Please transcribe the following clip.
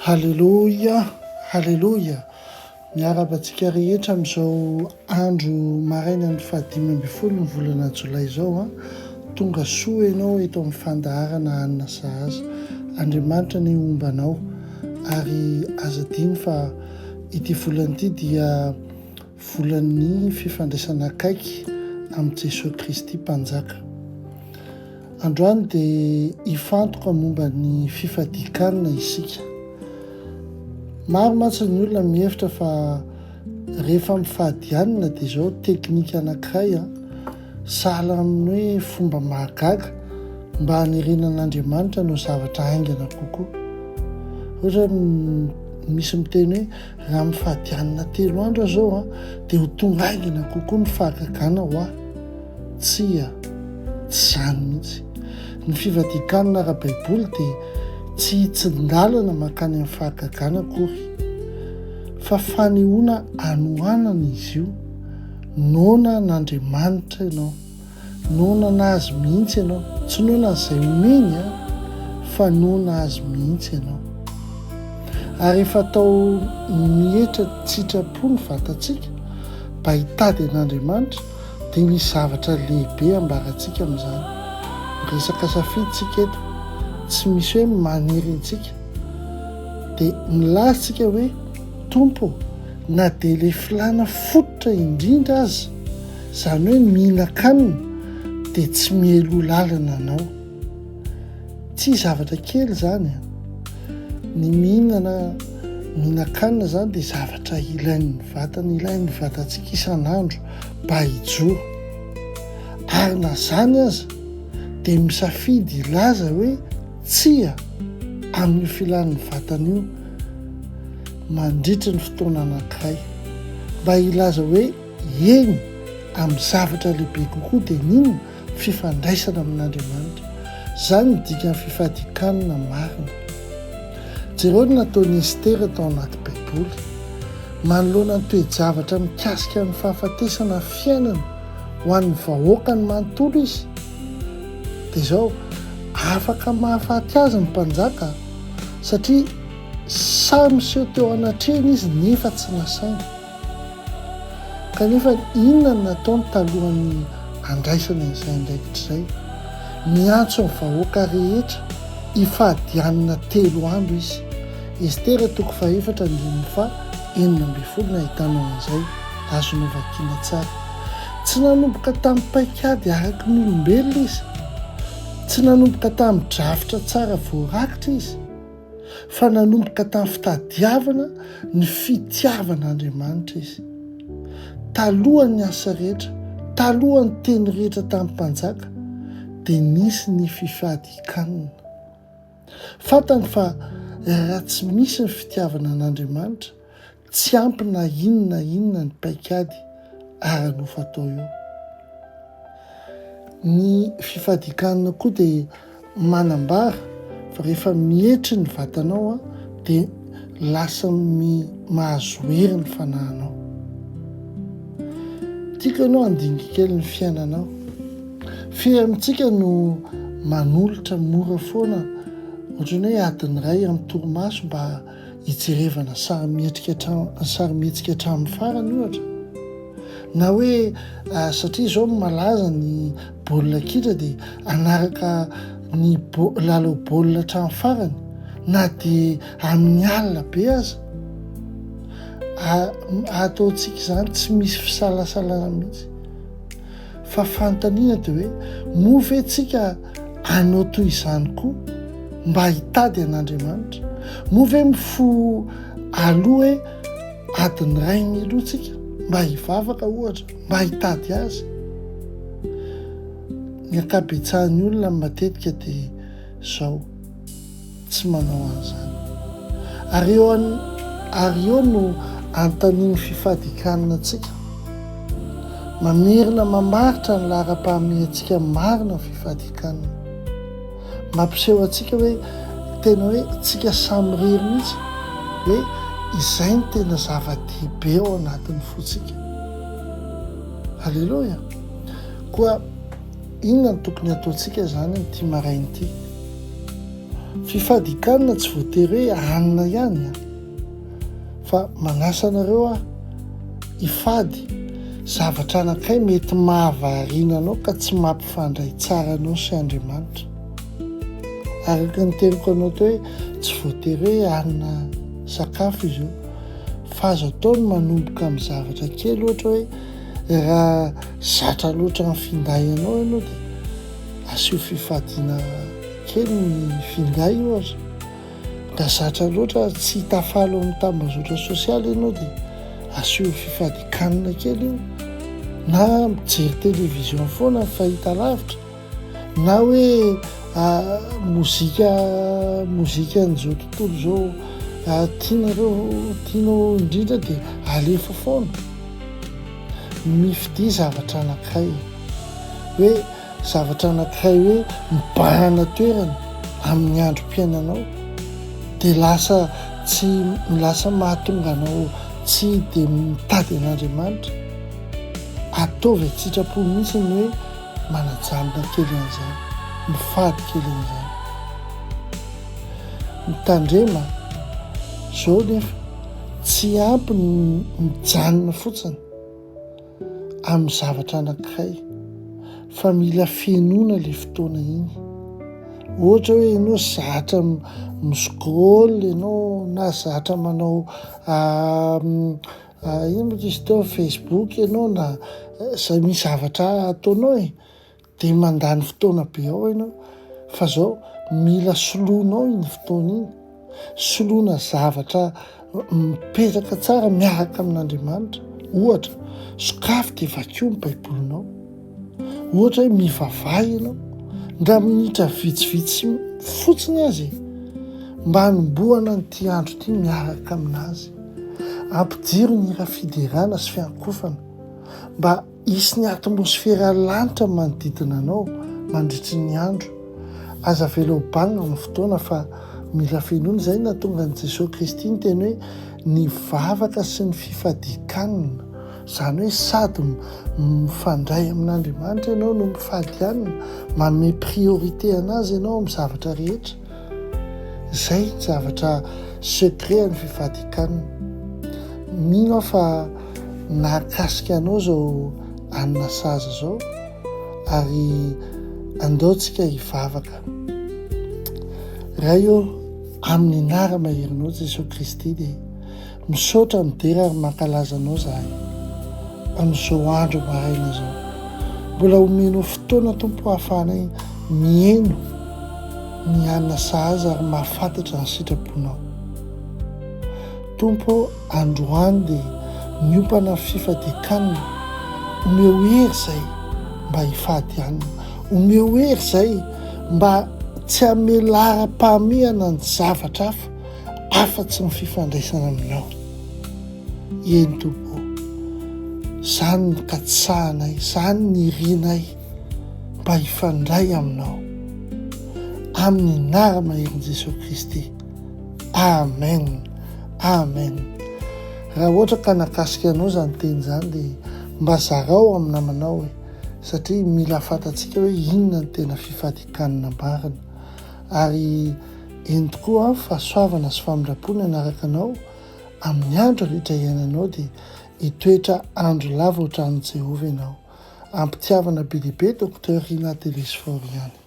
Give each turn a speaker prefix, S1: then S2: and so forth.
S1: Haleloia, haleloia. Miarahaba antsika rehetra amin'izao andro marainan'ny faha-15 ny volana jolay izao an. Tonga soa ianao eto amin'ny fandaharana Hanina Sahaza. Andriamanitra anie homba anao. Ary aza adino fa ity volana ity dia volan'ny fifandraisana akaiky amin'i Jesoa Kristy Mpanjaka. Androany dia hifantoka momba ny fifadian-kanina isika. Maro mantsy ny olona mihevitra fa rehefa mifady hanina dia izao teknika anankiray an, sahala amin'ny hoe fomba mahagaga mba hanerena an'Andriamanitra hanao zavatra haingana kokoa. Ohatra hoe misy miteny hoe raha mifady hanina telo andro aho izao an, dia ho tonga haingana kokoa ny fahagagana ho ahy. Tsia, tsy izany mihitsy. Ny fivadian-kanina ara-baiboly dia tsy hitsin-dalana mankany amin'ny fahagagana akory, fa fanehoana hanoanana izy io. Noana an'Andriamanitra ianao. Noana an'Azy mihitsy ianao. Tsy noana an'izay omeny an, fa noana Azy mihitsy ianao. Ary rehefa atao mihetra tsitrapo ny vatantsika mba hitady an'Andriamanitra, dia misy zavatra lehibe ambarantsika amin'izany. Miresaka safidy tsika eto, tsy misy hoe manery antsika. Dia milaza tsika hoe, Tompo ô, na dia ilay filàna fototra indrindra aza, izany hoe mihinan-kanina, dia tsy miheloha lalana Anao. Tsy zavatra kely izany an! Ny mihinana, mihinan-kanina izany dia zavatra ilain'ny vatana, ilain'ny vatantsika isan'andro mba hijoro. Ary na izany aza dia misafidy hilaza hoe tsia amin'io filan'ny vatana io mandritry ny fotoana anankiray. Mba hilaza hoe eny amin'ny zavatra lehibe kokoa dia ny inona? Fifandraisana amin'Andriamanitra. Izany no dikan'ny fifadian-kanina marina. Jereo ny nataon'i Estera tao anaty Baiboly. Manoloana ny toe-javatra mikasika ny fahafatesana fiainana ho an'ny vahoakany manontolo izy, dia izao, afaka mahafaty azy ny mpanjaka satria sahy miseho teo anatrehany izy nefa tsy nasaina. Kanefa inona no nataony talohan'ny handraisany an'izay andraikitra izay? Niantso ny vahoaka rehetra hifady hanina telo andro izy. Estera toko fahefatra andininy faha 16 no ahitanao an'izay, azonao vakiana tsara. Tsy nanomboka tamin'ny paikady araka ny olombelona izy. Tsy nanomboka tamin'ny drafitra tsara voarakitra izy. Fa nanomboka tamin'ny fitadiavana ny fitiavan'Andriamanitra izy. Talohan'ny asa rehetra, talohan'ny teny rehetra tamin'ny mpanjaka, dia nisy ny fifadian-kanina. Fantany fa raha tsy misy ny fitiavana an'Andriamanitra, tsy ampy na inona na inona ny paikady ara-nofo atao eo. Ny fifadian-kanina koa dia manambara fa rehefa mietry ny vatanao dia lasa mahazo hery ny fanahinao. Tiako ianao handinika kely ny fiainanao. Firy amintsika no manolotra mora foana ohatran'ny hoe adiny iray amin'ny torimaso mba hijerevana sarimihetsika hatramin'ny farany ohatra? Na hoe satria izao malaza ny baolina kitra dia hanaraka ny lalao baolina hatramin'ny farany na dia amin'ny alina be aza. Ataontsika izany tsy misy fisalasalana mihitsy. Fa fanontaniana dia hoe moa ve tsika hanao toy izany koa mba hitady an'Andriamanitra? Moa ve mifoha aloha hoe adiny iray mialoha tsika mba hivavaka ohatra, mba hitady azy? Ny ankabetsahan'ny olona matetika dia izao. tsy manao an'izany. Ary eo an, ary eo no anontanian'ny fifadian-kanina antsika. Mamerina mamaritra ny laharam-pahamehantsika marina ny fifadian-kanina. Mampiseho antsika hoe tena hoe tsika samirery mihitsy hoe izay no tena zava-dehibe ao anatin'ny fontsika. Aleloia! Koa inona no tokony hataontsika izany amin'ity maraina ity? Fifadian-kanina tsy voatery hoe hanina ihany an! Fa manasa anareo aho hifady zavatra anankiray mety mahavariana anao ka tsy mampifandray tsara anao sy Andriamanitra. Araka ny teniko anao teo hoe tsy voatery hoe hanina sakafo izy io. Fa azo atao ny manomboka amin'ny zavatra kely ohatra hoe raha zatra loatra amin'ny finday anao ianao dia asio fifadiana kely ny finday ohatra. Raha zatra loatra tsy tafalo amin'ny tambazotra sosialy ianao dia asio fifadian-kanina kely io na mijery télévision foana ny fahitalavitra na hoe mozika mozika an'izao tontolo izao tianareo tianao indrindra dia alefa foana. Mifidia zavatra anankiray hoe Zavatra anankiray hoe mibahana toerana amin'ny androm-piainanao dia lasa tsy lasa mahatonga anao tsy dia mitady an'Andriamanitra. Ataovy an-tsitrapo mihitsy ny hoe manajanona kely an'izany, mifady kely an'izany. Mitandrema, izao nefa tsy ampy ny mijanona fotsiny. amin'ny zavatra anankiray fa mila fenoina le fotoana iny. Ohatra hoe ianao zatra mi-scroll ianao na zatra manao inona moa izy teo Facebook ianao na zay misy zavatra ataonao e. Dia mandany fotoana be ao ianao fa zao mila soloinao iny fotoana iny, soloina zavatra mipetraka tsara miaraka amin'Andriamanitra, ohatra sokafy dia vakio ny baibolinao, ohatra hoe mivavaha ianao ndra minitra vitsivitsy fotsiny aza e, mba hanombohana an'ity andro ity miaraka aminazy, ampidiro ny hira fiderana sy fiankofana mba Hisy ny atmosfera lanitra manodidina anao mandritry ny andro. Aza avela ho banga ny fotoana fa mila fenoina. Izay no nahatonga an'i Jesoa Kristy niteny hoe ny vavaka sy ny fifadian-kanina. Izany hoe sady mifandray amin'Andriamanitra ianao no mifady hanina, manome priorité an'Azy ianao amin'ny zavatra rehetra. Izay ny zavatra secret an'ny fifadian-kanina. Mino aho fa nahakasika anao izao hanina sahaza izao ary andao tsika hivavaka. Ray ô, amin'ny anara-maherinao Jesoa Kristy dia misaotra midera ary mankalaza anao zahay amin'izao andro maraina izao. Mbola omenao fotoana Tompo hahafahanay miheno ny hanina sahaza ary mahafantatra ny sitraponao. Tompo ô, androany dia miompana amin'ny fifadian-kanina, omeo hery izay mba hifady hanina, omeo hery izay mba tsy hanome laharam-pahamehana ny zavatra hafa afa-tsy ny fifandraisana aminao. Eny Tompo ô, izany no katsahanay, izany no irinay mba hifandray aminao. Amin'ny anara-maherin'i Jesoa Kristy. Amen Amen Raha ohatra ka nakasika anao izany teny izany dia mba zarao amin'ny namanao e satria mila fantatsika hoe inona ny tena fifadian-kanina marina ary eny tokoa fahasoavana sy famindram-po ny hanaraka anao amin'ny andro rehetra iainanao dia hitoetra andro lava ao tranon'i Jehovah ianao. Am-pitiavana be dia be Docteur Rina Telesphore ihany.